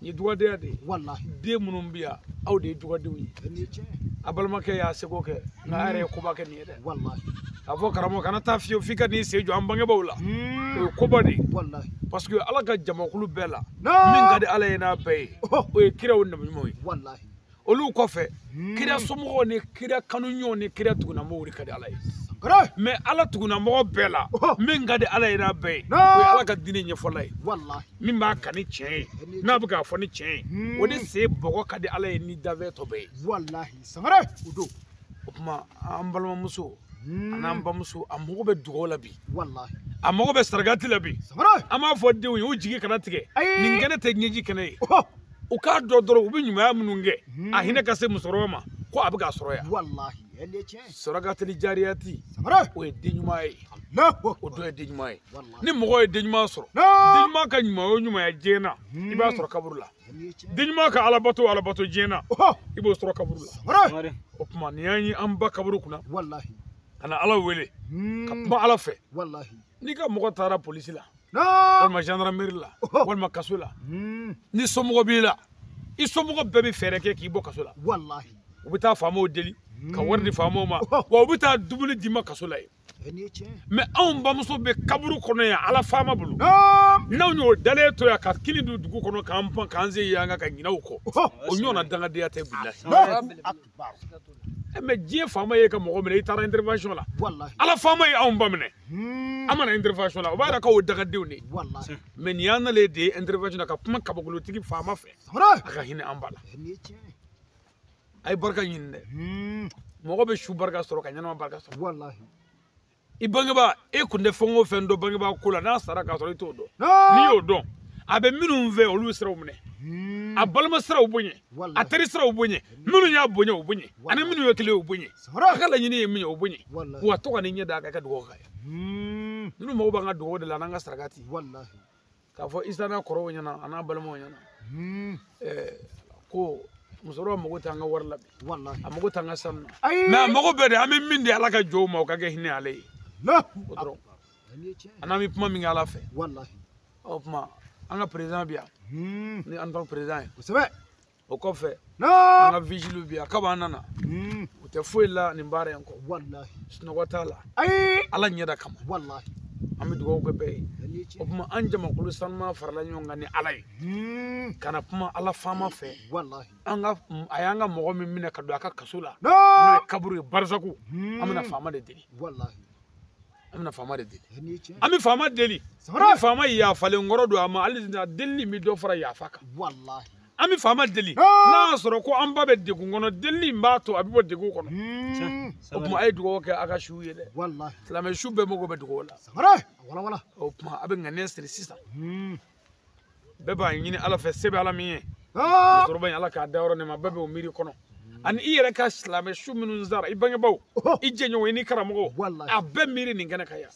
Nin ye dugadenya de ye. Walahi. Den minnu bɛ yan aw de ye dugadenw ye. A balimakɛ y'a seko kɛ nka a yɛrɛ ye koba kɛ nin ye dɛ. Walahi. K'a fɔ karamɔgɔ kana taa fiyewu f'i ka n'i sen jɔ an bangebaaw la. O ye koba de ye. Walahi. Parce que ala ka jamakulu bɛɛ la. Min ka di ala ye n'a bɛɛ ye. O ye kiraw nabi ɲumanw ye. Walahi. Olu kɔfɛ kira somɔgɔw ni kira kanuɲɔgɔnw ni kira tugunnamɔgɔw de ka di ala ye. Mais ala tugunnamɔgɔ bɛɛ la min ka di ala ye n'a bɛɛ ye o ye ala ka diinɛ ɲɛfɔla ye. Walahi. Min b'a kan ni tiɲɛ ye n'a bɛ k'a fɔ ni tiɲɛ ye o de sen bɔgɔ ka di ala ye ni danfɛn tɔ bɛɛ ye. Walahi. Sangare o don. O tuma an balimamuso a n'an bamuso a mago bɛ dugawu la bi. Walahi. A mago bɛ sarakati la bi. Sangare. An b'a fɔ denw ye u jigi kana tigɛ. Nin kɛnɛ tɛ ɲɛji kɛnɛ ye. U k'a dɔn dɔrɔn u bɛ ɲumanya minnu kɛ a hinɛ ka se musokɔrɔba ma ko a bɛ k'a sɔrɔ yan. Walahi. Sarakatili jariyati o ye den ɲuman ye. O dɔ ye den ɲuman ye. Ni mɔgɔ ye den ɲuman sɔrɔ den ɲuman ka ɲuman o ɲumanya diɲɛ na i b'a sɔrɔ kaburu la. Den ɲuman ka alabato o alabato diɲɛ na i b'o sɔrɔ kaburu la. O tuma nin y'an ye an ba kaburu kunna. Walahi. Ka na ala wele ka kuma ala fɛ. Walahi. N'i ka mɔgɔ taara polisi la walima gendarmerie la walima kaso la ni somɔgɔ b'i la i somɔgɔ bɛɛ bɛ fɛɛrɛ kɛ k'i bɔ kaso la. Walahi. U bɛ taa faamaw deli ka wari di faamaw ma wa u bɛ taa dumuni d'i ma kaso la yen. Mais anw bamuso bɛ kaburu kɔnɔ yan ala faama bolo. N'anw y'o dalen to yan ka kini dun dugu kɔnɔ k'an pan k'an sen yan ka ɲinɛ o kɔ o ɲɔgɔnna dangadenya tɛ bilahi. Mais diɲɛ faama ye ka mɔgɔ minɛ i taara intervention la. Ala faama ye anw ba minɛ an mana intervention la o b'a yira k'o dangadenw de ye. Mais nin y'an nalen de ye intervention na ka kuma kabakolotigi faama fɛ a ka hinɛ an ba la. A ye barika ɲini dɛ. Mɔgɔ bɛ su barika sɔrɔ ka ɲɛnama barika sɔrɔ. Walahi. I bangebaa e kun tɛ fɛn o fɛn dɔn bangebaa ko la n'a sara k'a sɔrɔ i t'o dɔn. N'i y'o dɔn a bɛ minnu fɛ olu siraw minɛ. A balima siraw bonya. A teri siraw bonya. Minnu y'a bonya o bonya. Ani minnu ye kelen o bonya. A ka laɲini ye min ye o bonya. Wa to ka n'i ɲɛ da a kan i ka dugawu k'a ye. Ninnu mago b'an ka dugawu de la an'an ka sarakati. Walahi. K'a fɔ Isa n'a kɔrɔw ɲɛna a n'a balimaw ɲɛna. Ko musokɔrɔba mago t'an ka wari la bi. Walahi. A mago t'an ka sanu na. Mais a mago bɛɛ de an bɛ min di ala ka jɔnw ma o ka kɛ hinɛ ale ye. O dɔrɔn. A n'an bɛ kuma min kɛ ala fɛ. Walahi. O tuma an ka président bi yan. Ni an ka président ye. Kosɛbɛ. O kɔfɛ. An ka vigile bi yan kab'an an nana. U tɛ foyi la nin baara in kɔ. Walahi. Sunɔgɔ t'a la. Ayi. Ala ɲɛda kama. Walahi. An bɛ dugawu kɛ bɛɛ ye. O tuma an jamakulu sanuma farala ɲɔgɔn kan ni ala ye. Ka na kuma ala faama fɛ. Walahi. An ka a y'an ka mɔgɔ min minɛ ka don a ka kaso la. N'o ye kaburu ye barisaku. An bɛna faama de deli. Walahi. An bɛna faama de deli. An bɛ faama deli. Ni faama yafalen kɔrɔ don a ma hali delili bɛ dɔ fara yafa kan. Walahi. An bɛ faama deli. N'a y'a sɔrɔ ko an ba bɛ degun kɔnɔ delili in b'a to a bɛ bɔ degun kɔnɔ. O tuma a ye dugawu kɛ a ka siw ye dɛ. Walahi. Silamɛ su bɛɛ mago bɛ dugawu la. Sangare. Wala wala. O tuma a bɛ ŋaniya siri sisan. Bɛɛ b'a ɲini ala fɛ se bɛ ala min ye. Musokɔrɔba in ala k'a da yɔrɔ nin ma bɛɛ b'o miiri kɔnɔ. Ani i yɛrɛ ka silamɛ su minnu sara i bangebaaw i jɛɲɔgɔn i ni karamɔgɔw a bɛɛ miiri nin kɛnɛ kan yan.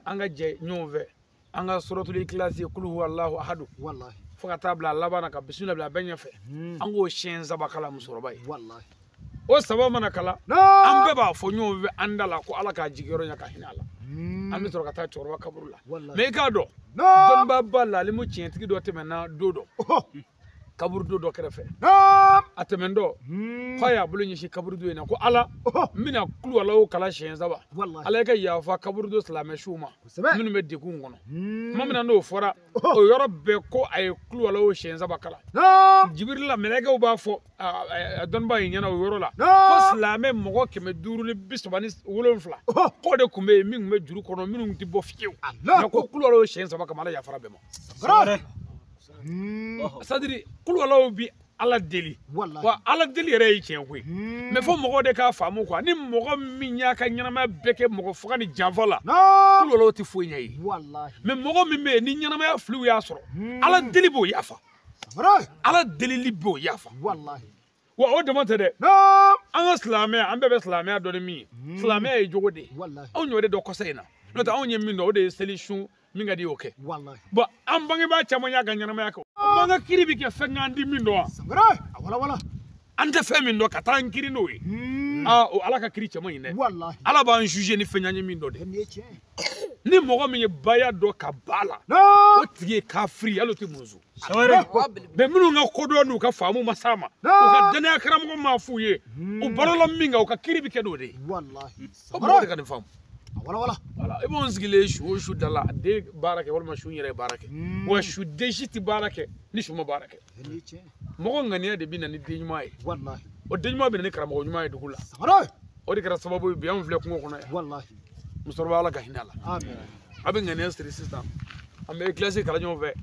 An ka jɛ ɲɔgɔn fɛ an ka suratul ikilasi kulu huwallahu ahadu. Walahi. Fo ka taa bila a laban na ka bisimila bila a bɛɛ ɲɛfɛ. An k'o siɲɛ saba kalan musokɔrɔba ye. Walahi. O saba mana kalan an bɛɛ b'a fɔ ɲɔgɔn fɛ an da la ko ala k'a jigiyɔrɔ ɲɛ ka hinɛ a la. An bɛ sɔrɔ ka taa cɛkɔrɔba kaburu la. Mais i k'a dɔn dɔnnibaaba lalimu tiɲɛtigi dɔ tɛmɛna don dɔ. Kaburudo dɔ kɛrɛfɛ. A tɛmɛntɔ k'a y'a bolo ɲɛsin kaburudo in na ko ala n bɛna kulu ala o kalan siɲɛ saba. Ala ye ka yafa kaburudo silamɛ siw ma minnu bɛ degun kɔnɔ. Tuma min na n'o fɔra o yɔrɔ bɛɛ ko a ye kulu ala o siɲɛ saba kalan. Jibirila mɛlɛkɛw b'a fɔ a dɔnnibaa in ɲɛna o yɔrɔ la ko silamɛ mɔgɔ 537 k'o de tun bɛ yen min tun bɛ juru kɔnɔ minnu tɛ bɔ fiyewu. Nka ko kulu ala o siɲɛ saba kama ala yafara bɛɛ ma. C'est-à-dire kulu bi ala deli. Wa ala deli yɛrɛ ye tiɲɛ koyi. Mais fo mɔgɔw de k'a faamu quoi ni mɔgɔ min y'a ka ɲɛnamaya bɛɛ kɛ mɔgɔ faga ni janfa la kulu tɛ foyi ɲɛ ye. Mais mɔgɔ min bɛ yen ni ɲɛnamaya filiw y'a sɔrɔ ala deli b'o yafa. Ala delili b'o yafa. Wa o dama tɛ dɛ. An ka silamɛya an bɛɛ bɛ silamɛya dɔn ni min ye. Silamɛya ye jogo de ye. Anw y'o de dɔn kɔsa in na. N'o tɛ anw ye min dɔn o de ye seli sun min ka di y'o kɛ. Bon an bangebaa caman y'a ka ɲɛnamaya kɛ. An ka kiiri bɛ kɛ fɛn k'an di min dɔn wa. An tɛ fɛn min dɔn ka taa an kiiri n'o ye. Aa o ala ka kiiri cɛ man ɲi dɛ. Ala b'an juger ni fɛn y'an ye min dɔn de. Ni mɔgɔ min ye baya dɔn ka ba la, o tigi ye kafiri, hali o tɛ muso. Mais minnu ka kodɔn n'u ka faamu ma s'a ma, u ka danaya karamɔgɔ ma f'u ye, u balola min kan, u ka kiiri bɛ kɛ n'o de ye. Walahi. O mɔgɔ de ka nin faamu. Wala wala. Voilà, i b'o sigilen su o su da la, a den baara kɛ walima su yɛrɛ ye baara kɛ. Wa su den si tɛ baara kɛ ni su ma baara kɛ. Mɔgɔ ŋaniya de bɛ na ni den ɲuman ye. Walahi. O den ɲuman bɛ na ni karamɔgɔ ɲuman ye dugu la. Sangare. O de kɛra sababu ye bi anw filɛ kungo kɔnɔ yan. Walahi. Musokɔrɔba Ala ka hinɛ a la. Amin. A bɛ ŋaniya siri sisan. An bɛ kilasi kalan ɲɔgɔn fɛ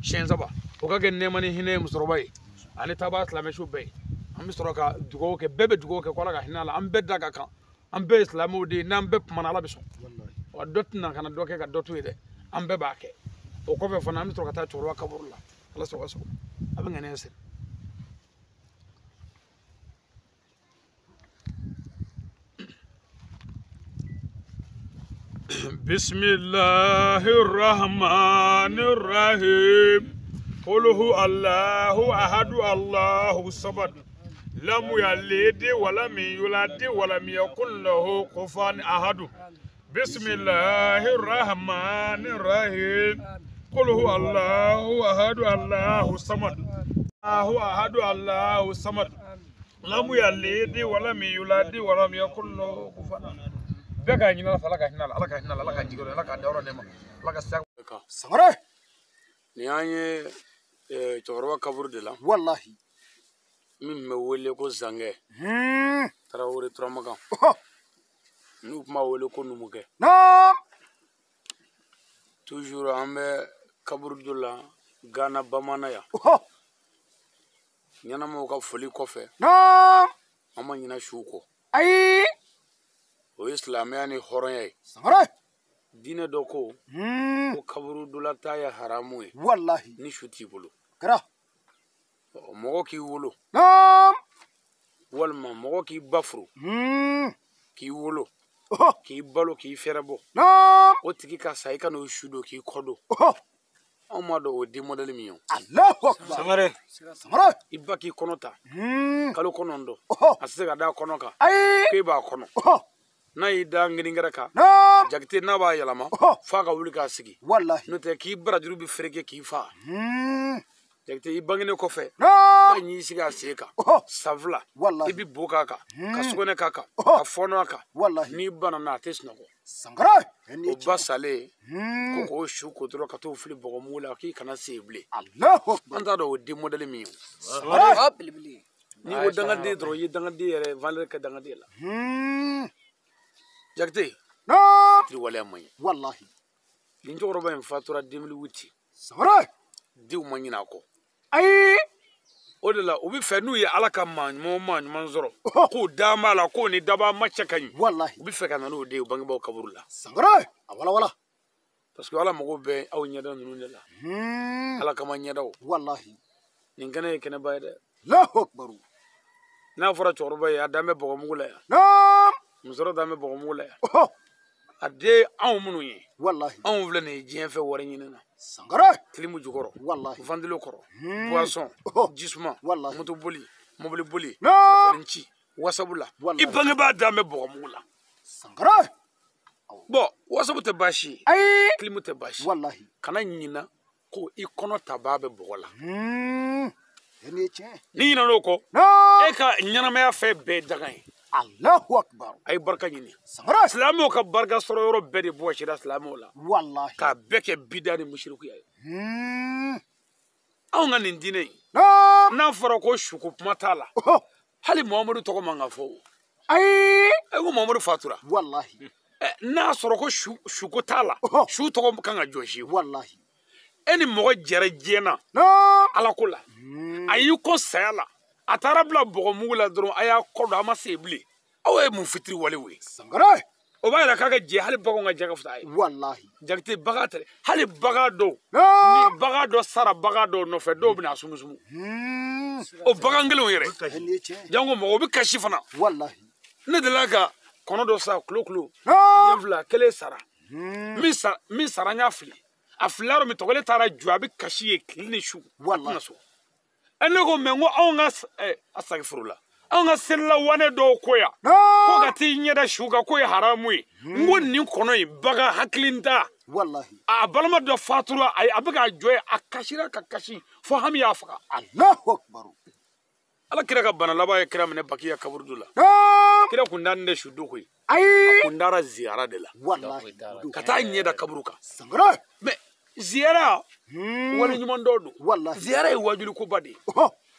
siɲɛ 3. O ka kɛ nɛɛma ni hinɛ ye musokɔrɔba ye. Ani taabaa silamɛsu bɛɛ ye. An bɛ sɔrɔ ka dugawu kɛ, bɛɛ bɛ dugawu kɛ ko Ala ka hinɛ a la. An bɛɛ da ka kan. An bɛɛ ye silamɛw de ye, n'an bɛɛ kumana Ala bɛ sɔn. Wa dɔ tɛna ka na dɔ kɛ ka dɔ to yen dɛ. An bɛɛ b'a kɛ. O kɔfɛ fana an bɛ sɔrɔ ka taa cɛkɔrɔba kaburu la. Ala sɔrɔ ka sɔrɔ. A bɛ ŋaniya siri. بسم الله الرحمن الرحيم قل هو الله أحد الله الصمد لم يلد ولم يولد ولم يكن له كفوا أحد بسم الله الرحمن الرحيم قل هو الله أحد الله الصمد الله أحد الله الصمد لم يلد ولم يولد ولم يكن له كفوا أحد. Bɛɛ k'a ɲini Ala fɛ, Ala ka hinɛ a la, Ala ka hinɛ a la, Ala ka jigin Ala ka dayɔrɔ nɛɛma, Ala ka sira kan. Sangare. Nin y'an ye cɛkɔrɔba kaburu de la. Walahi. Min bɛ wele ko Zangɛ. Tarawele Turamakan. N'u tun b'a wele ko numukɛ. Naam. Toujours an bɛ kaburu dɔ la Gana Bamanan yan. Ɲɛnamaw ka foli kɔfɛ. Naam. An ma ɲinɛ suw kɔ. Ayi. O ye silamɛya ni hɔrɔnya ye. Sangare. Diinɛ dɔ ko ko kaburudola ta ye haramu ye. Walahi. Ni su t'i bolo. Kɛra. Mɔgɔ k'i wolo. Naam. Walima mɔgɔ k'i ba furu. K'i wolo. K'i balo k'i fɛrɛbɔ. Naam. O tigi ka sa i ka n'o su don k'i kɔ don. Anw m'a dɔn o den modèle min ye o. Allahu akbar. Sangare. Sangare. I ba k'i kɔnɔ ta. Kalo 9. A tɛ se ka da kɔnɔ kan. Ayi. K'e b'a kɔnɔ. N'a y'i da ngiringɛrɛ kan. Jakite n'a b'a yɛlɛma. F'a ka wuli k'a sigi. Walahi. N'o tɛ k'i barajuru bɛ fereke k'i fa. Jakite i bangenen kɔfɛ. Ba y'i sigi a sen kan. San 2. Walahi. I bɛ bo k'a kan. Ka sugunɛ k'a kan. Ka fɔɔnɔ a kan. Walahi. N'i banana a tɛ sunɔgɔ. Sangare. O ba salen. Ko k'o su ko dɔrɔn ka t'o fili bɔgɔmugu la k'i kana se yen bilen. Allahu akbar. An t'a dɔn o den modèle min ye o. Sangare. N'i ko dangaden dɔrɔn i ye dangaden yɛrɛ valeur kɛ dangaden la. Jakite. Naam. Tiri waleya man ɲi. Walahi. Nin cɛkɔrɔba in fatura 2008. Sangare. Denw ma ɲinɛ a kɔ. Ayi. O de la u bɛ fɛ n'u ye Ala ka maa ɲuman o maa ɲuman sɔrɔ. K'o d'an b'a la k'o ni dabaa ma cɛ ka ɲi. Walahi. U bɛ fɛ ka na n'o den ye u bangebaaw kaburu la. Sangare. A wala wala. Parce que Ala mago bɛ aw ɲɛda ninnu de la. Ala kama ɲɛdaw. Walahi. Nin kɛnɛ ye kɛnɛba ye dɛ. Allahu akbar. N'a fɔra cɛkɔrɔba ye a dan bɛ bɔgɔmugu la yan. Naam. Musɔrɔ dan bɛ bɔgɔmugu la yan. A den anw minnu ye. Walahi. Anw filɛ nin ye diɲɛ fɛ wari ɲini na. Sangare. Kilimu jukɔrɔ. Walahi. Vandilo kɔrɔ. Boisson. Jisuma. Walahi. Moto boli. Mobili boli. Naam. Telefɔni ci. Wasabu la. Walahi. I bangebaa dan bɛ bɔgɔmugu la. Sangare. Bon, wasabu tɛ baasi ye. Ayi. Kilimu tɛ baasi ye. Walahi. Kana ɲina ko i kɔnɔ tabaa bɛ bɔgɔ la. Nin ye tiɲɛ. N'i ɲinɛn'o kɔ. Naam. E ka ɲɛnamaya fɛn bɛɛ ye dagan ye. Allahu akbar. A ye barika ɲini. Sangare. Silamɛw ka barika sɔrɔ yɔrɔ bɛɛ de bɔsira silamɛw la. Walahi. K'a bɛɛ kɛ bida ni musirikuya ye. Anw ka nin diinɛ in. Naam. N'a fɔra ko suko kuma t'a la. Hali Muhamadu tɔgɔ man ka fɔ o. Ayi. E ko Muhamadu fatura. Walahi. N'a sɔrɔ ko suko t'a la. Su tɔgɔ kan ka jɔsi. Walahi. E ni mɔgɔ jɛra diɲɛ na. Naam. Ala ko la. A y'i kɔ saya la. A taara bila bɔgɔmugu la dɔrɔn a y'a kɔ don a ma se bilen. Aw ye mun fitiri walew ye. Sangare. O b'a yira k'a ka jɛ hali baganw ka jɛ ka fisa a ye. Walahi. Jakite bagan tɛ hali bagan dɔw. Naam. Ni bagan dɔ sara bagan dɔw nɔfɛ dɔw bɛna a sumusumu. O bagan kelenw yɛrɛ. Nin ye tiɲɛ. Janko mɔgɔ o bɛ kasi fana. Walahi. Ne delila ka kɔnɔ dɔ sa kulo kulo. Naam. Den 2 kelen sara. Min sara n y'a fili. A filila yɔrɔ min tɔgɔlen taara jɔ a bɛ kasi ye tile ni su. Walahi. A tɛna so. Ne ko mɛ n ko anw ka a sagi furu la. Anw ka selila wane dɔw ko yan ko ka t'i ɲɛda su kan k'o ye haramu ye. N ko nin kɔnɔ in bagan hakilintan. Wallahi. A balima dɔ fatura a bɛ k'a jɔ yen a kasira ka kasi fo hami y'a faga. Allahu akbar. Ala kira ka bana laban ye kira minɛ Bakiya kaburudu la. Kira kun dalen tɛ su don koyi. Ayi. A kun dara ziyara de la. Wallahi. Ka taa ɲɛ da kaburu kan. Sangare. Mais ziyara wale ɲuman dɔ don. Wallahi. Ziyara ye wajuli koba de ye.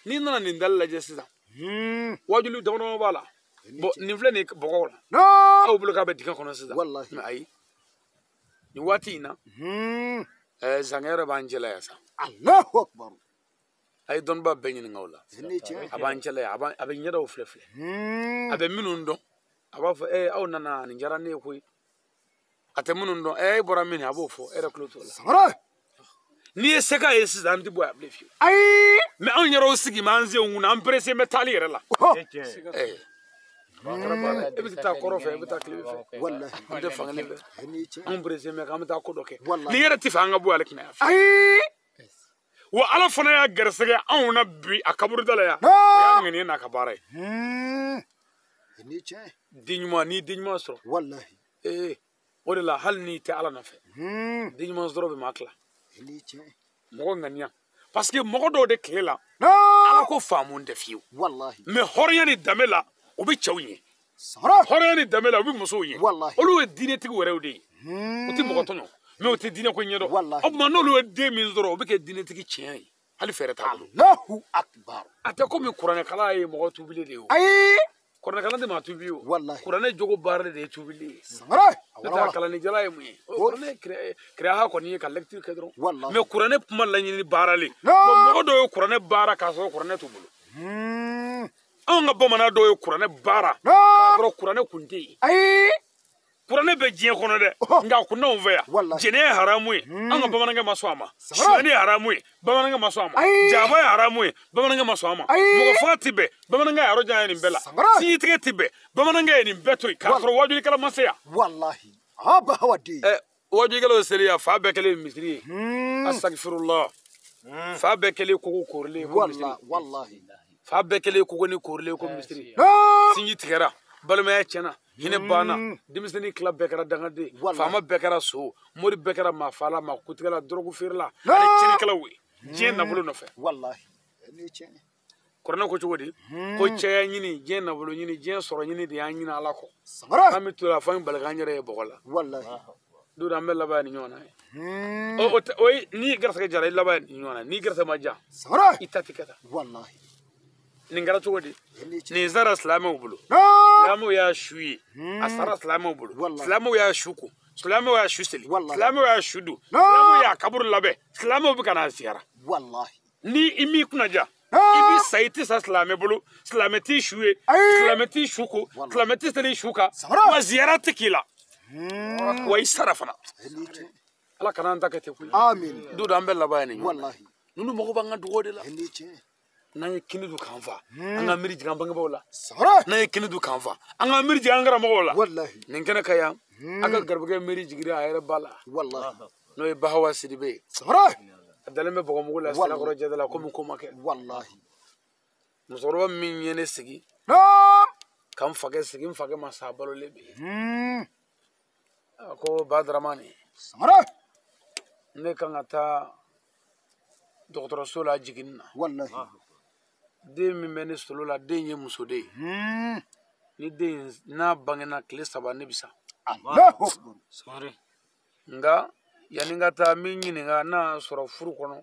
N'i nana nin dali lajɛ sisan. Wajuli dama dama b'a la. Bon nin filɛ nin ye bɔgɔ la. Aw bolo k'a bɛ dingɛ kɔnɔ sisan. Wallahi. Mais ayi. Nin waati in na. Zangɛ yɛrɛ b'an cɛla yan sa. Allahu akbar. A ye dɔnniba bɛɛ ɲininka o la. A b'an cɛla yan, a bɛ ɲɛdaw filɛ filɛ. A bɛ minnu dɔn, a b'a fɔ aw nana nin diyara ne ye koyi. A tɛ minnu dɔn, e bɔra min a b'o fɔ, e yɛrɛ tulo t'o la. N'i ye seka ye sisan, an tɛ bɔ yan bilen fiyewu. Ayi. Mais anw yɛrɛw sigi bɛ an senw kunna, an pressé bɛ taali yɛrɛ la. E bɛ taa kɔrɔ fɛ, e bɛ taa tile fɛ. Wallahi. An tɛ fankelen fɛ. Anw pressé bɛ k'an bɛ taa ko dɔ kɛ. Wallahi. N'i yɛrɛ tɛ fɛ an ka bɔ ale kunna yan. Ayi. Wa ala fana y'a gɛrɛsɛgɛ anw na bi a kaburuda la yan. O y'a ŋaniya n'a ka baara ye. Den ɲuman, n'i den ɲuman sɔrɔ. Wallahi. O de la hali n'i tɛ ala nɔfɛ. Den ɲuman sɔrɔ bɛ maa tila. Mɔgɔ ŋaniya. Parce que mɔgɔ dɔw de tile la. Ala ko faamu tɛ fiyewu. Wallahi. Mais hɔrɔnya ni danbe la, o bɛ cɛw ɲɛ. Hɔrɔnya ni danbe la, o bɛ musow ɲɛ. Wallahi. Olu ye diinɛtigi wɛrɛw de ye. U tɛ mɔgɔ tɔɲɔ. Mais o tɛ diinɛ ko ɲɛdɔn. Wallahi. O tuma n'olu ye den min sɔrɔ, o bɛ kɛ diinɛtigi tiɲɛ ye. Hali fɛɛrɛ t'a bolo. Allahu akbar. A tɛ komi kuranɛkalan ye mɔgɔ tubili de ye o. Ayi. Kuranɛkalan tɛ maa tubi o. Wallahi. Kuranɛ jogo baara de ye tubili ye. Sangare. Ne t'a kalanni jala ye mun ye? Kuranɛ kiraha kɔni ye ka lecture kɛ dɔrɔn. Wallahi. Mais kuranɛ kuma laɲini baaralen. Bon mɔgɔ dɔw ye kuranɛ baara k'a sɔrɔ kuranɛ t'u bolo. Anw ka bamanan dɔw ye kuranɛ baara. K'a sɔrɔ kuranɛ kun tɛ yen. Ayi. Kuranɛ bɛ diɲɛ kɔnɔ dɛ, nka a kun t'anw fɛ yan. Jɛnɛ ye haramu ye, an ka bamanankɛ ma sɔn a ma. Sonyani ye haramu ye, bamanankɛ ma sɔn a ma. Jaba ye haramu ye, bamanankɛ ma sɔn a ma. Mɔgɔ faga ti bɛn, bamanankɛ y'a yɔrɔ jan ye nin bɛɛ la. Sinjitigɛ ti bɛn, bamanankɛ ye nin bɛɛ to yen k'a sɔrɔ wajulikɛla ma se yan. Wallahi. A ba hawa den. Wajulikɛlaw seli yan, fa bɛɛ kɛlen misiri ye. Asagfirullah. Fa bɛɛ kɛlen kogo korilen ko misiri. Wallahi. Fa bɛɛ kɛlen kogo ni korilen ko misiri. Sinji tigɛra, balimaya tiɲɛna. Hinɛ banna, denmisɛnnin tila bɛɛ kɛra dangaden, faama bɛɛ kɛra so, mori bɛɛ kɛra maafala, maakutigɛla, dɔrɔgu feerela, ani tiɲɛnikɛlaw ye diɲɛ nafolo nɔfɛ. Wallahi. Kuranɛ ko cogo di? Ko cɛya ɲini, diɲɛ nafolo ɲini, diɲɛ sɔrɔ ɲini de y'an ɲini ala kɔ. An bɛ to la fo an bali k'an yɛrɛ ye bɔgɔ la. Wallahi. Don an bɛ laban ni ɲɔgɔn na ye. O ye n'i garisigɛ jara i laban ni ɲɔgɔn na, n'i garisigɛ ma ja, i ta tɛ kɛ tan. Wallahi. Nin kɛra cogo di? Nin sara silamɛw bolo. Silamɛw y'a su ye, a sara silamɛw bolo. Silamɛw y'a su ko, silamɛw y'a su seli, silamɛw y'a su don, silamɛw y'a kaburu labɛn, silamɛw bɛ ka n'a ziyara. Wallahi. Ni i m'i kunna ja, i bɛ sa i tɛ sa silamɛ bolo, silamɛ t'i su ye, silamɛ t'i su ko, silamɛ tɛ seli su kan, wa ziyara tɛ k'i la. Wa i sara fana. Ala kana an ta kɛ ten koyi. Amin. Don dɔ an bɛ laban ye nin ɲɔgɔn na. Wallahi. Ninnu mago b'an ka dugawu de la. N'an ye kini dun k'an fa, an ka miiri jigin an bangebaaw la. N'an ye kini dun k'an fa, an ka miiri jigin an karamɔgɔw la. Wallahi. Nin kɛnɛ ka yan, a ka garibukɛ miiri jiginra a yɛrɛ ba la. Wallahi. N'o ye Bahawa Sidibe ye. A dalen bɛ bɔgɔmugu la Sirakɔrɔ jɛda la komi ko ma kɛ. Wallahi. Musokɔrɔba min ye ne sigi, ka n fakɛ sigi, n fakɛ ma sa a balolen bɛ yen. A ko Badaramani. Ne kan ka taa dɔgɔtɔrɔso la jiginni na. Wallahi. Den min bɛ ne solo la, den ye muso de ye. Ni den n'a bangena tile 3 ne bɛ sa. Nka yanni n ka taa min ɲininka n'a y'a sɔrɔ furu kɔnɔ,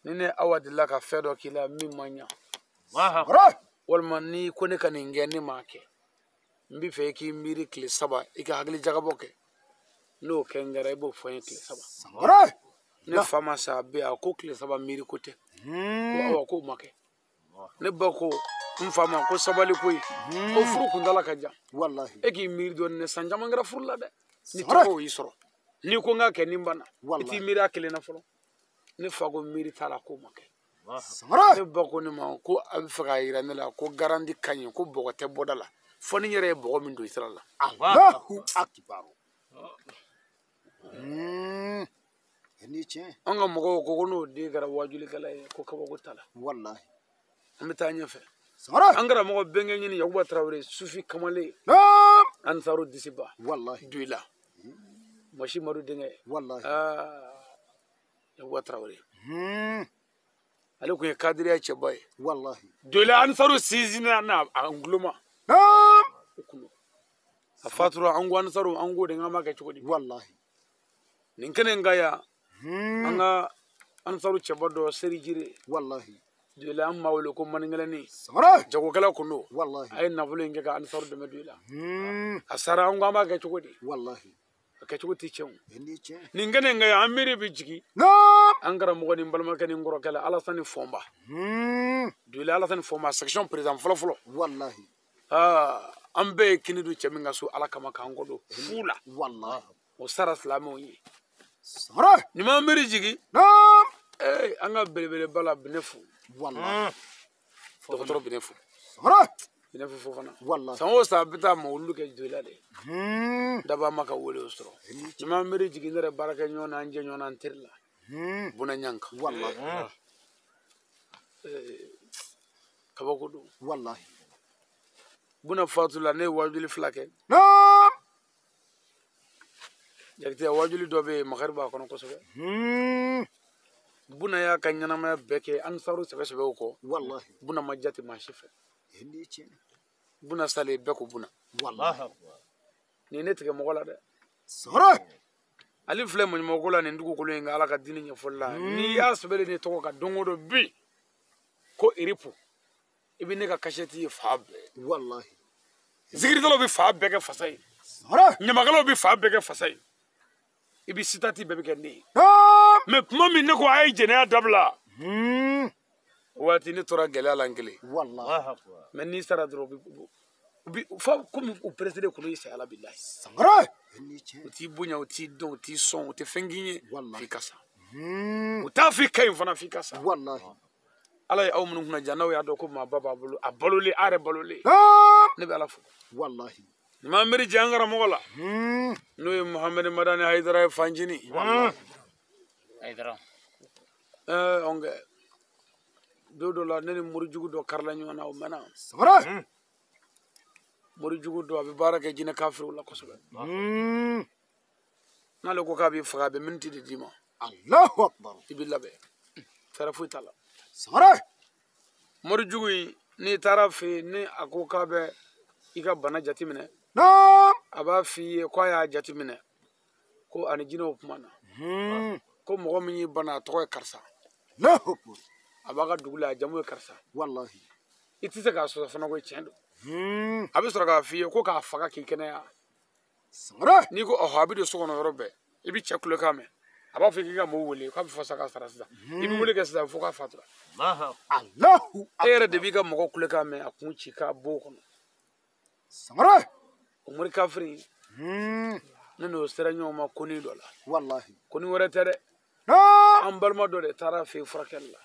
ni ne Awa delila ka fɛn dɔ k'i la min ma ɲa, walima n'i ko ne ka nin kɛ ne m'a kɛ, n b'i fɛ i k'i miiri tile 3 i ka hakili jagabɔ kɛ. N'o kɛ n kɛra i b'o fɔ n ye tile 3. Ne fa ma sa a bɛ yan, a ko tile 3 miiri ko tɛ. Ko Awa k'o ma kɛ. Ne ba ko n fa ma ko sabali koyi, ko furu kuntala ka jan. Wallahi. E k'i miiri dɔɔni dɛ, san caman kɛra furu la dɛ. Ni tɔgɔw y'i sɔrɔ, n'i ko n k'a kɛ ni n banna, i t'i miiri a kelen na fɔlɔ. Ne fa ko miiri t'a la k'o ma kɛ. Ne ba ko ne ma ko a bɛ fɛ k'a yira ne la ko garandi ka ɲi, ko bɔgɔ tɛ bɔda la, fo ni n yɛrɛ ye bɔgɔ min don i sira la. Allahu akbar. An ka mɔgɔw ko ko n'o den kɛra wajulikɛla ye ko kabako t'a la. Wallahi. An bɛ taa ɲɛfɛ. Sangare. An karamɔgɔ bɛnkɛ ɲini Yakuba Tarawele Sufi Kamalen. Naam. Ansaru Disiba. Wallahi. Duyila. Masi Madu denkɛ. Wallahi. Yakuba Tarawele. Ale kun ye kadiriya cɛba ye. Wallahi. Duyila Ansaru sinsinna n'a a nguloma. Naam. O kun don. A fatura an ko Ansaru an ko de n k'an b'a kɛ cogo di. Wallahi. Nin kɛnɛ in ka yan. An ka Ansaru cɛba dɔ Seri Jire. Wallahi. Duyila an b'a wele ko maninkɛlɛnin. Sangare. Jagokɛla kun don. Wallahi. A ye nafolo in kɛ ka Ansaru dɛmɛ Duyila. A sara an ko an b'a kɛ cogo di. Wallahi. A kɛcogo tɛ tiɲɛ o. Ni tiɲɛ. Nin kɛnɛ in ka yan an miiri bɛ jigin. Naam. An karamɔgɔ ni n balimakɛ ni n kɔrɔkɛ la Alasani Fɔnba. Duyila Alasani Fɔnba section président fɔlɔ fɔlɔ. Wallahi. An bɛɛ ye kini dun cɛ min ka so Ala kama k'an kɔ don fu la. Wallahi. O sara silamɛw ye. Sangare. Nin m'an miiri jigin. Naam. An ka belebeleba la Binefu. Wallahi. Dɔgɔtɔrɔ Binefu. Sangare. Binefu Fofana. Wallahi. San o san a bɛ taa mawuludu kɛ Duyila de. Daba ma ka wele o sɔrɔ. Nin m'an miiri jigin ne yɛrɛ baarakɛ ɲɔgɔn na an jɛ ɲɔgɔn na an teri la. Buna Ɲanka. Wallahi. Kabako don. Wallahi. Buna fatula ne ye wajuli fila kɛ. Naam. Jakite wajuli dɔ bɛ yen makari b'a kɔnɔ kosɛbɛ. Buna y'a ka ɲɛnamaya bɛɛ kɛ Ansaru sɛbɛ-sɛbɛw kɔ. Wallahi. Buna ma jate maa si fɛ. Ni tiɲɛ. Buna salen bɛɛ ko Buna. Wallahi. Nin ne tigɛ mɔgɔ la dɛ. Sangare. Ale filɛ maɲumako la nin dugukolo in kan Ala ka diinɛ ɲɛfɔli la. N'i y'a sɛbɛnlen ne tɔgɔ kan don o don bi ko Eripu i bɛ ne ka kasɛti ye fan bɛɛ. Wallahi. Zikiridalaw bɛ fan bɛɛ kɛ fasa ye. Sangare. Ɲamakalaw bɛ fan bɛɛ kɛ fasa ye. I bɛ sitati bɛɛ bɛ kɛ ne ye. Naam. Mɛ kuma min ne ko a ye jɛnɛya dabila. O waati ne tora gɛlɛya la n kelen. Wallahi. Mɛ n'i sara dɔrɔn u bi fo komi u peresilen kɔnɔ i saya la bilahi. Sangare. Ni tiɲɛ. U t'i bonya u t'i dɔn u t'i sɔn u tɛ fɛn k'i ye. Wallahi. F'i ka sa. U t'a f'i ka ɲi fana f'i ka sa. Wallahi. Ala ye aw minnu kunna ja n'aw y'a dɔn ko maaba b'a bolo a balolen a yɛrɛ balolen. Naam. Ne bɛ Ala fo. Wallahi. Nin m'an miiri jɛ an karamɔgɔ la. N'o ye Muhamadu Madani Hayidara ye Fanjini. Hayidara. Ɔn kɛ don dɔ la ne ni morijugu dɔ karila ɲɔgɔn na o mɛnna. Sangare. Morijugu dɔ a bɛ baara kɛ jinɛ kafiriw la kosɛbɛ. N'ale ko k'a b'i faga a bɛ miniti de d'i ma. Allahu akbar. I b'i labɛn. Fɛɛrɛ foyi t'a la. Sangare. Morijugu in n'i taara fɛ yen ni a ko k'a bɛ i ka bana jateminɛ. Naam. A b'a f'i ye k'a y'a jateminɛ ko ani jinɛw kumana. Ko mɔgɔ min y'i bana a tɔgɔ ye karisa. Allahu akbar. A b'a ka dugu la a jamu ye karisa. Wallahi. I tɛ se k'a sɔsɔ fana ko tiɲɛ don. A bɛ sɔrɔ k'a f'i ye ko k'a faga k'i kɛnɛya. Sangare. N'i ko ɔhɔ a bɛ don so kɔnɔ yɔrɔ bɛɛ i bɛ cɛ kulekan mɛn. A b'a fɔ k'i ka mɔgɔw wele k'a bɛ fasa k'a sara sisan. I bɛ wele kɛ sisan fo k'a fatura. Allahu. E yɛrɛ de b'i ka mɔgɔ kulekan mɛn a kun ci k'a bɔ o kɔnɔ. Sangare. O mori kafiri ne n'o sera ɲɔgɔn ma koni dɔ la. Wallahi. Koni wɛrɛ tɛ dɛ. Naam. An balima dɔ de taara fɛ yen furakɛli la.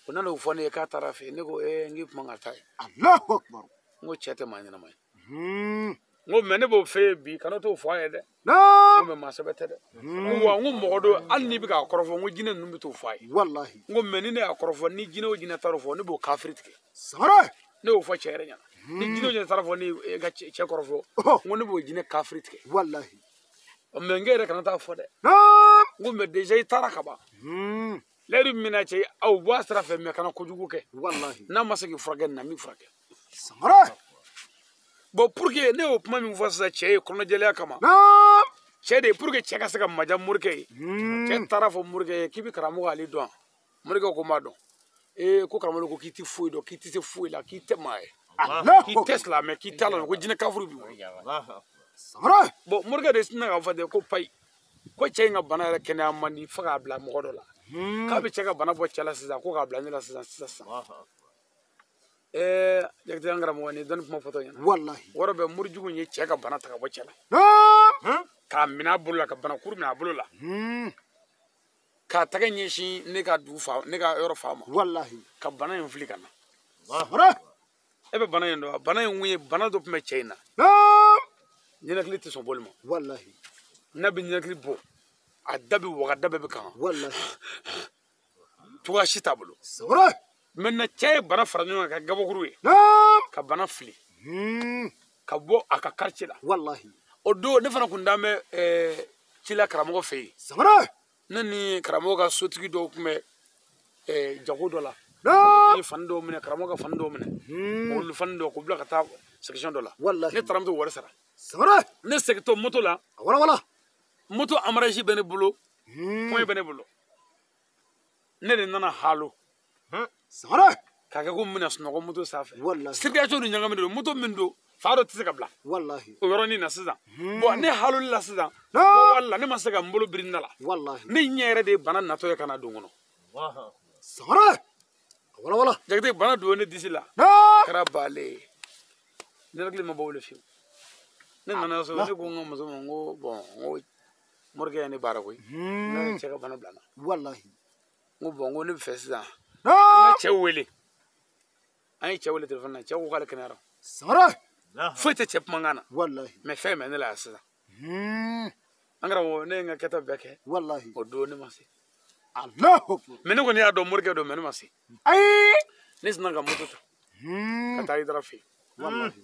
O nana o fɔ ne ye k'a taara fɛ yen ne ko n k'i kuma ka taa yen. Allahu akbar. N ko cɛ tɛ maa ɲɛnama ye. N ko mɛ ne b'o fɛ yen bi kana t'o fɔ a ye dɛ. Naam. N ko mɛ maa sɛbɛ tɛ dɛ. N ko wa n ko mɔgɔ don hali n'i bɛ k'a kɔrɔfɔ n ko jinɛ ninnu bɛ t'o fɔ a ye. Wallahi. N ko mɛ ni ne y'a kɔrɔfɔ ni jinɛ o jinɛ taar'o fɔ ne b'o kafiri tigɛ. Sangare. Ne y'o fɔ cɛ yɛrɛ ɲɛna. Ni jinɛ o jinɛ taara fɔ ne ka cɛ kɔrɔfɔ n ko ne b'o jinɛ kafiri tigɛ. Wallahi. Mɛ n k'e yɛrɛ kana taa fɔ dɛ. Naam. N ko mɛ deja i taara ka ban. Layidu min na cɛ aw bɔ a sira fɛ mɛ kana kojugu kɛ. Wallahi. N'a ma se k'i furakɛ na n b'i furakɛ. Sangare. Bon pour que ne y'o kuma min fɔ sisan cɛ ye kɔnɔjɛlenya kama. Naam. Cɛ de pour que cɛ ka se ka maja morikɛ ye. Cɛ taara fɔ morikɛ ye k'i bɛ karamɔgɔ ale dɔn. Morikɛ ko n b'a dɔn. Ko karamɔgɔ ko k'i tɛ foyi dɔn k'i tɛ se foyi la k'i tɛ maa ye. Allahu K'i tɛ silamɛ k'i t'a la ko jinɛ kafiri b'i bolo. Sangare. Bon morikɛ de sinna k'a fɔ ten ko payi ko cɛ in ka bana yɛrɛ kɛnɛya man di fo k'a bila mɔgɔ dɔ la. K'a bɛ cɛ ka bana bɔ cɛ la sisan ko k'a bila ne la sisan sisan sisan. Jakite an karamɔgɔ nin ye dɔnni kuma fɔtɔ ɲɛna. Wallahi. O yɔrɔ bɛɛ morijugu in ye cɛ ka bana ta ka bɔ cɛ la. Naam. K'a minɛ a bolo la ka banakuru minɛ a bolo la. K'a tɛgɛ ɲɛsin ne ka dugu fa ne ka yɔrɔ fa ma. Wallahi. Ka bana in fili ka na. Sangare. E bɛ bana in dɔn wa? Bana in kun ye bana dɔ tun bɛ cɛ in na. Naam. Ɲɛnakili tɛ sɔn bɔli ma. Wallahi. N'a bɛ ɲɛnakili bɔ a da bɛ waga da bɛɛ bɛ kan. Wallahi. Cogoya si t'a bolo. Sangare. Maintenant cɛ ye bana fara ɲɔgɔn kan ka gabakuru ye ka bana fili ka bɔ a ka quartier la. Wallahi. O don ne fana kun dalen bɛ ci la karamɔgɔ fɛ yen. Sangare. Ne ni karamɔgɔ ka sotigi dɔw tun bɛ jago dɔ la. Ne ye fani dɔw minɛ, karamɔgɔ ka fani dɔw minɛ. Olu fani dɔw k'u bila ka taa section dɔ la. Wallahi. Ne taara moto wari sara. Sangare. Ne segintɔ moto la. Wala wala. Moto embrayage bɛ ne bolo. Point bɛ ne bolo. Ne de nana halo. Sangare. K'a kɛ ko n bɛna sunɔgɔ moto sanfɛ. Wallahi. Circulation ni ɲagaminen don, moto min don, fa dɔ tɛ se ka bila. Wallahi. O yɔrɔnin na sisan. Bon ne haloli la sisan. Wala ne ma se ka n bolo biri n da la. Wallahi. Ne ɲɛ yɛrɛ de ye bana natɔ ye ka na don kɔnɔ. Sangare. Wala wala. Jakite bana don ne disi la. A kɛra baale ye. Ne hakili ma bɔ o la fiyewu. Ne nana so, ne ko n ka muso ma n ko bon n ko morikɛ ye ne baara koyi. Ne ye cɛ ka bana bila n na. Wallahi. N ko bon n ko ne bɛ fɛ sisan. N ka cɛ wele. An ye cɛ wele téléphone na, cɛ ko k'ale kɛnɛyara. Sangare. Foyi tɛ cɛ kumakan na. Wallahi. Mais fɛn bɛ ne la yan sisan. An karamɔgɔ ne ye n ka kɛta bɛɛ kɛ. Wallahi. O don ne ma se. Allahu akbar. Mais ne kɔni y'a dɔn morikɛ don, mais ne ma se. Ayi. Ne sinna ka moto ta. Ka taa Hayidara fɛ yen. Wallahi.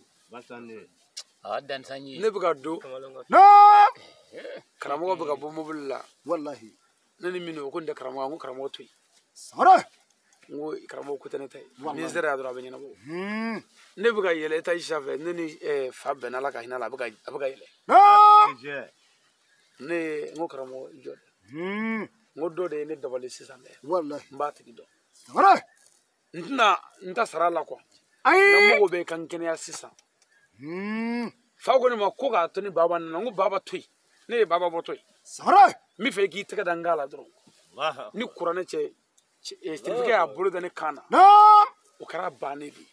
Ne bɛ ka don. Karamɔgɔ bɛ ka bɔ mobili la. Wallahi. Ne ni min don, o ko nin tɛ karamɔgɔ ye, n ko karamɔgɔ to yen. Sangare. N ko karamɔgɔ ko tɛ ne ta ye. Ni n sera yan dɔrɔn a bɛ ɲɛnabɔ. Ne bɛ ka yɛlɛ étage sanfɛ, ne ni fa bɛnna la ka hinɛ la, a bɛ ka yɛlɛ. Ne n ko karamɔgɔ i jɔ dɛ. N ko dɔ de ye ne dabali sisan dɛ. Wallahi. N b'a tigi dɔn. Sangare. N tɛna n ta sara la quoi. Ayi. N ka mago bɛ ka n kɛnɛya sisan. Fa ko ne ma ko k'a to ni baba nana, n ko baba to yen. Ne ye baba bɔ to yen. Sangare. N bɛ fɛ i k'i tɛgɛ da n kan la dɔrɔn. Ni kuranɛ cɛ, certificat y'a bolo da ne kan na. O kɛra bannen de ye.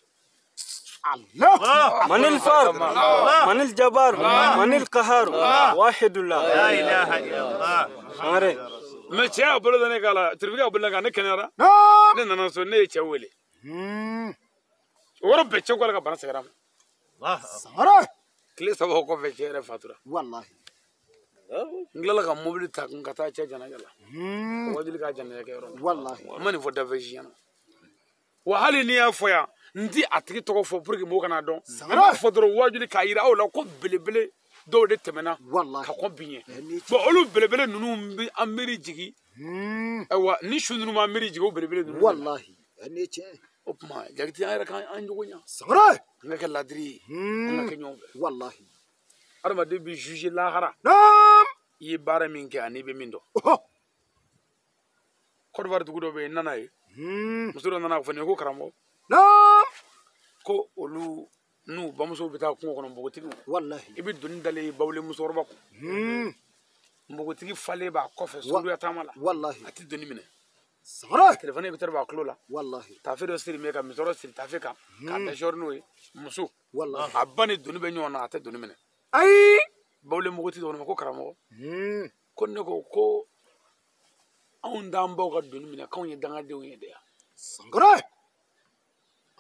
Allah. من الفرد من الجبار من القهار واحد الله لا إله إلا الله. Sangare. Mais cɛ y'a bolo da ne kan la, certificat y'a bolo da ne kan, ne kɛnɛyara. Ne nana so, ne ye cɛ wele. O yɔrɔ bɛɛ cɛ ko ale ka bana sɛgɛrɛ a ma. Sangare. Tile 3 o kɔfɛ cɛ yɛrɛ fatura. Wallahi. N tilala ka mobili ta ka taa cɛ janaja la. O wajuli k'a janaja kɛ yɔrɔ la. Wallahi. N ma nin fɔ dafɛ si ɲɛna. Wa hali n'i y'a fɔ yan, n ti a tigi tɔgɔ fɔ pour que mɔgɔw kana dɔn. N b'a fɔ dɔrɔn wajuli k'a yira aw la ko belebele dɔw de tɛmɛna ka kɔn bi ɲɛ. Bon olu belebele ninnu bɛ an miiri jigin. Ayiwa ni su ninnu m'an miiri jigin o belebele ninnu. Wallahi. O tuma Jakite an yɛrɛ k'an jogo ɲa. Sangare. An ka kɛ ladiri ye. An ka kɛ ɲɔgɔn fɛ. Wallahi. Adamaden bɛ juger lahara. I ye baara min kɛ ani i bɛ min dɔn. Côte d'Ivoire dugu dɔ bɛ yen, n nana yen. Muso dɔ nana fɔ ne ye ko karamɔgɔ. Ko olu n'u bamusow bɛ taa kungo kɔnɔ npogotigiw. Wallahi. I bɛ doni dalen ye bawule musokɔrɔba kun. Npogotigi falen b'a kɔfɛ sunduya taama la. Wallahi. A tɛ doni minɛ. Sangare. Téléphone bɛ b'a tulo la. Wallahi. Tafe dɔ siri bɛ ka musɔrɔ siri tafe kan. K'a da n'o ye. Muso. Wallahi. A ba ni doni bɛ ɲɔgɔn na, a tɛ doni minɛ. Ayi. Bawule npogotigi dɔ ko karamɔgɔ. Ko ne ko ko anw t'an baw ka doni minɛ, k'anw ye dangadenw ye de yan. Sangare.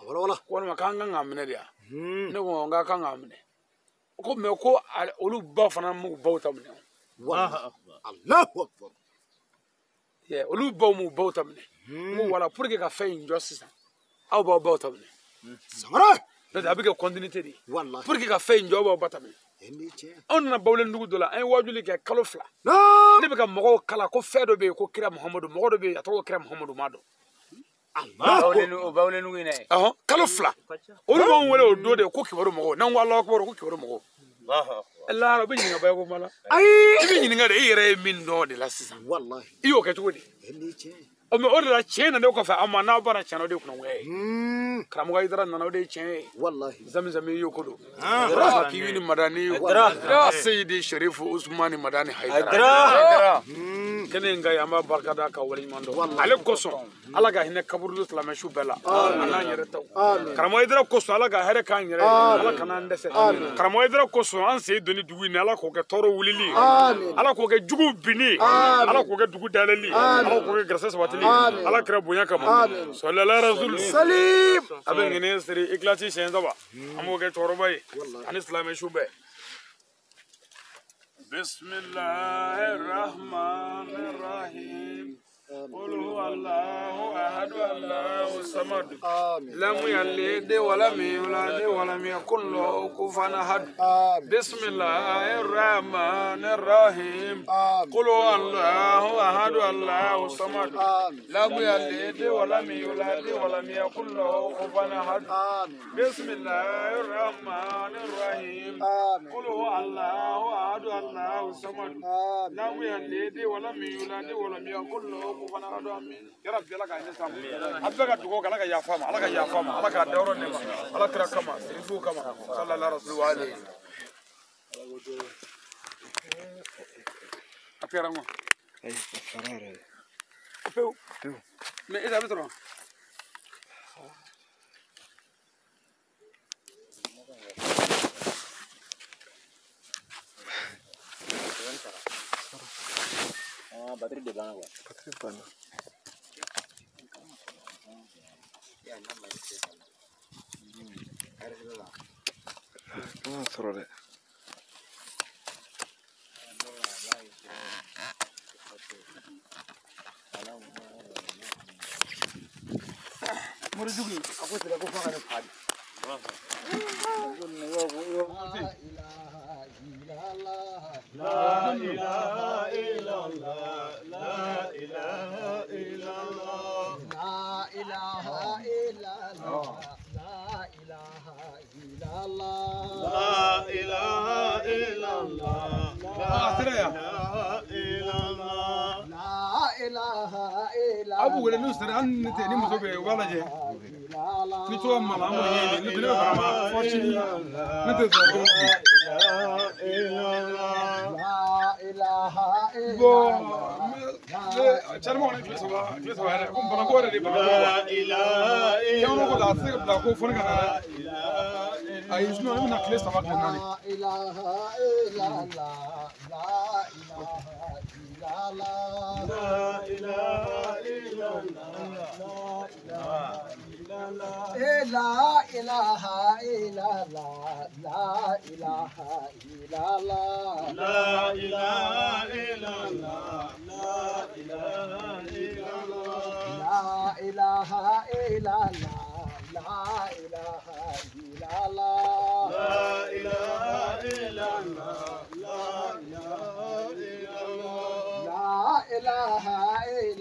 Wala wala. Ko walima k'an kan k'a minɛ de yan. Ne ko n k'a kan k'a minɛ. Ko mais ko olu ba fana m'u baw ta minɛ. Wallahi. Allahu akbar. Olu baw m'u baw ta minɛ. N ko wala pour que ka fɛn in jɔ sisan, aw b'aw baw ta minɛ. Sangare. N'o tɛ a bɛ kɛ continuité de ye. Wallahi. Pour que ka fɛn in jɔ, aw b'aw ba ta minɛ. Anw nana Bawulendugu dɔ la, an ye wajuli kɛ kalo 2. Ne bɛ ka mɔgɔw kalan ko fɛn dɔ bɛ yen ko kira Muhamadu, mɔgɔ dɔ bɛ yen a tɔgɔ kira Muhamadu ma dɔn. Bawulendugu in dɛ. Kalo 2. Olu b'anw wele o don de ko kibaru mɔgɔw, n'an ko Alahu akibaru ko kibaru mɔgɔw. Lahara u bɛ ɲininka bayako kuma la. Ayi. I bɛ ɲininka de i yɛrɛ ye min dɔn de la sisan. Wallahi. I y'o kɛ cogo di? Mais o de la tiɲɛ nana o kɔfɛ a ma n'aw banna tiɲɛ na o de ye kunangoya ye. Karamɔgɔ Hayidara nana o de ye tiɲɛ ye. Wallahi. Zamizami y'o ko don. K'i ni Madani. Seyidi Sherifu Usumani Madani Hayidara. Kɛnɛ in ka ɲi, an b'a barika da ka waleɲuman dɔn. Ale kosɔn Ala ka hinɛ kaburudo silamɛ su bɛɛ la. A n'an yɛrɛ taw. Karamɔgɔ Hayidara kosɔn Ala ka hɛrɛ k'an yɛrɛ ye. Ala kana an dɛsɛ. Karamɔgɔ Hayidara kosɔn an sen donni dugu in na, Ala k'o kɛ tɔɔrɔ wulili ye. Ala k'o kɛ juguw binni ye. Ala k'o kɛ dugu dayɛlɛli ye. Ala k'o kɛ gɛrɛsɛ sabatili ye. Ala kɛra bonya kama. Sɔlala rasulu. Salim. A bɛ ŋɛnɛ siri ikilasi siɲɛ 3. An b'o kɛ cɛkɔrɔba ye. Ani silamɛ su bɛɛ. Bismillahirrahmanirrahim. قل هو الله أحد الله الصمد لم يلد ولم يولد ولم يكن له كفوا أحد. بسم الله الرحمن الرحيم. قل هو الله أحد الله الصمد لم يلد ولم يولد ولم يكن له كفوا أحد. بسم الله الرحمن الرحيم. قل هو الله أحد الله الصمد لم يلد ولم يولد ولم يكن له كفوا أحد. آمين. يا رب ala ka hinɛ s'an ma. A bɛɛ ka dugawu kɛ ala ka yafa ma, ala ka yafa ma, ala k'a dayɔrɔ nɛma, ala kira kama, sirifuw kama, sallallahu alaihi wa alihi. A kɛra n ma. Pewu. Mais e ta bɛ sɔrɔ. Batterie de banna quoi. Batterie banna. Sɔrɔ dɛ. Mori jugu a ko sira ko f'a ka ne fa de. La ilaha illallah, la ilaha illallah, la ilaha illallah, la ilaha illallah, la ilaha illallah, la illallah, la ilaha illallah. Abu wele n'u sera hali ni tɛ ni muso bɛ yen u b'a lajɛ. Ni cogo min na an b'o ɲɛɲini ne tɛ ne bɛ fara ma fɔ sini ne tɛ sɔrɔ don. Bon, carrément on est tile saba yɛrɛ ko banako yɛrɛ de banako wa. Kɛmɛ ko la a tɛ se ka bila ko fo ne ka na dɛ. Ayi sinon ne bɛna tile saba tile naani. La ilaha illallah, la ilaha illallah, la ilaha illallah, la ilaha illallah, la ilaha illallah, la ilaha illallah, la ilaha illallah, la ilaha illallah, la ilaha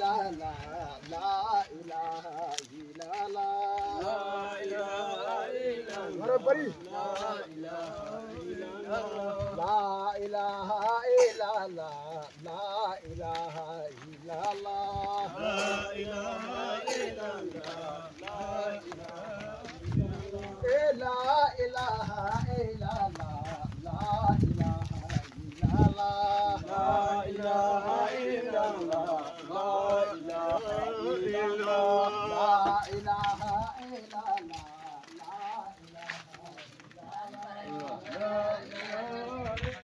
illallah, la ilaha illallah. La ilaha illallah, la ilaha illallah, la